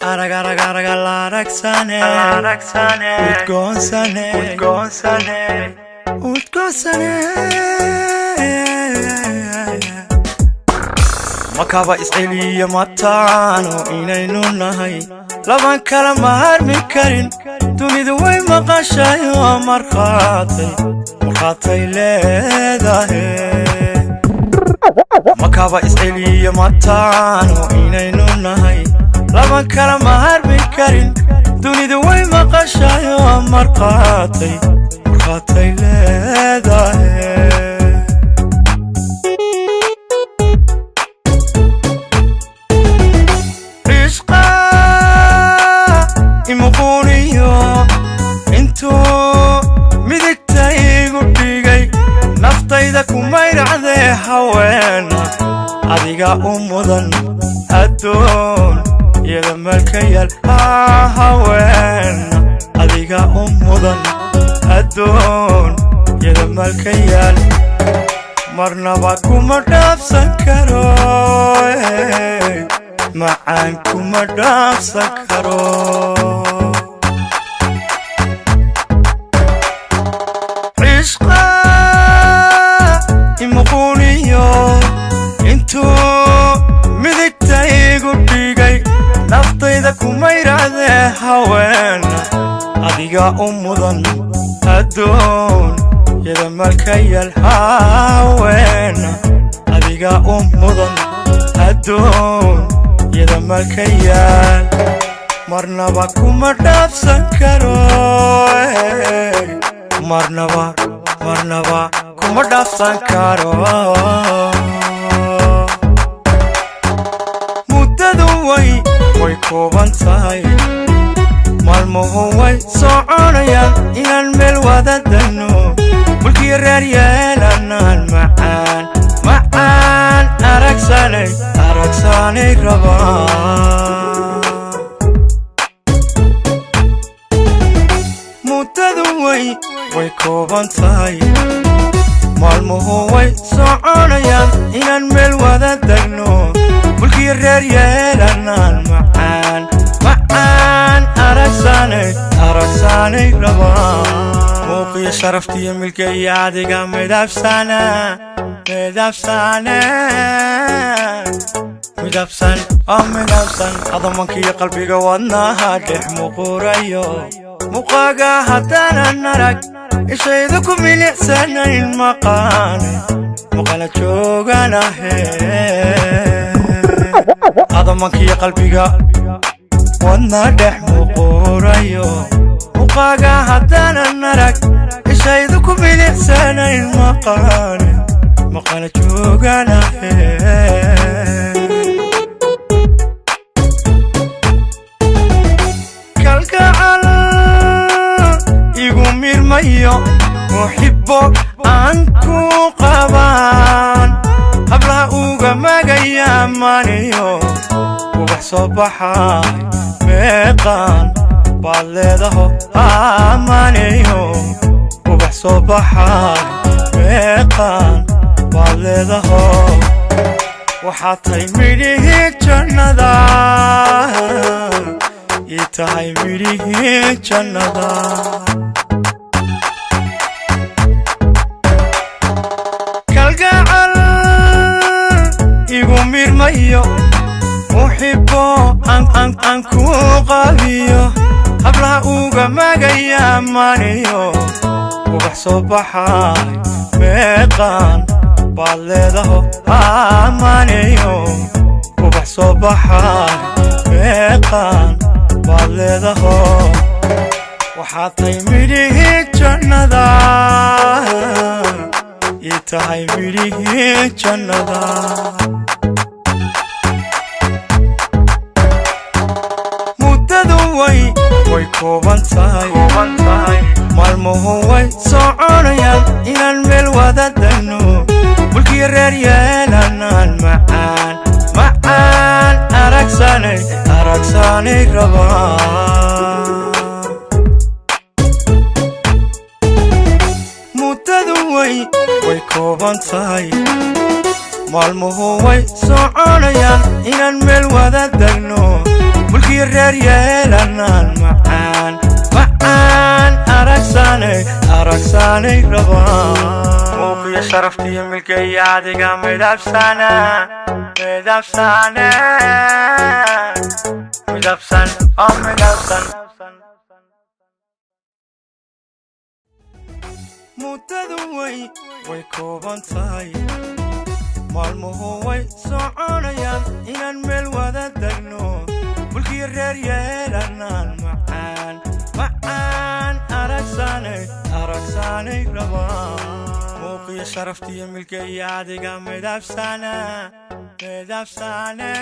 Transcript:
Arag arag arag arag sane udgoon sane udgoon sane udgoon sane. Makaba isceliya mataano inaynu nahay laban kala maarmi karin dunidu way maqashayo markhaatay markhaatay leedahay. Makaba isceliya mataano inaynu nahay laban kala maarmi karin dunidu way maqashayo markhaatay markhaatay leedahay. Intuu midigta igu dhigay naftayda kumayracdee haweena adiga u mudan addoon iyada meelka yaal haweena adiga u mudan addoon iyada meelka yaal marnaba kuma dhaafsan karo macaan kuma dhaafsan karo. Ishqa imuquniyo intuu midigta igu dhigay naftayda kumayracdee haweena adiga u mudan addoon yada meelka yaal haweena adiga u mudan addoon yada meelka yaal marnaba kuma dhaafsan karo marnaba marnaba kuma dhaafsan karo. Muddadu way kooban tahay maalmuhu way soconayaan inaan meel wada dagno mulkiyo reer yeelanaan macaan macaan aragsanay aragsanay rabaan. Muddadu way kooban tahay maalmuhu way soconayaan inaan meel wada dagno mulkiyo reer yeelanaan macaan macaan aragsanay aragsanay rabaan. Muuqiyo sharaftiyo milka iyo adiga midabsana midabsane midabsan oo midabsan adamankiyo qalbiga wadnaha dhex muqurayo muqaaga haddaanan arag ishaydu ku milicsanayn maqaane maqala jooganahe adamankiyo qalbiga wadna dhex muqurayo muqaaga haddaanan arag ishaydu ku milicsanayn maqaane maqala jooganahe. Kalgacal igu mirmayo muxibbo aan ku qabaan hablaha uga magaya maniyo ubax soo baxay meeqaan baad leedaho amaniyo ubax soo baxay meeqaan baad leedaho waxaad tahay midhihii jannada ii tahay midhihii jannada. Kalgacal igu mirmayo muxibbo aan ku qabiyo hablaha uga magaya maniyo ubax soo baxay meeqaan baad leedaho amaniyo ubax soo baxay meeqaan baad leedaho waxaad tahay midhihii jannada ii tahay midhihii jannada. Muddadu way kooban tahay maalmuhu way soconayaan inaan meel wada dagno mulkiyo reer yeelanaan macaan macaan aragsanay aragsanay rabaan. Muddadu way kooban tahay maalmuhu way soconayaan inaan meel wada dagno. Mulkii reer yeelanaan macaan macaan aragsanay aragsanay rabaa. Muuqiyo sharaftiyo milkaya adiga midabsana midabsane midabsan oo midabsan. Muddadu way kooban tahay, maalmuhu way soconayaan, inaan meel wada degno, mulkii reer yeelanaan macaan macaan aragsanay aragsanay rabaa. Muuqiyo sharaftiyo milkaya adiga midabsana midabsane.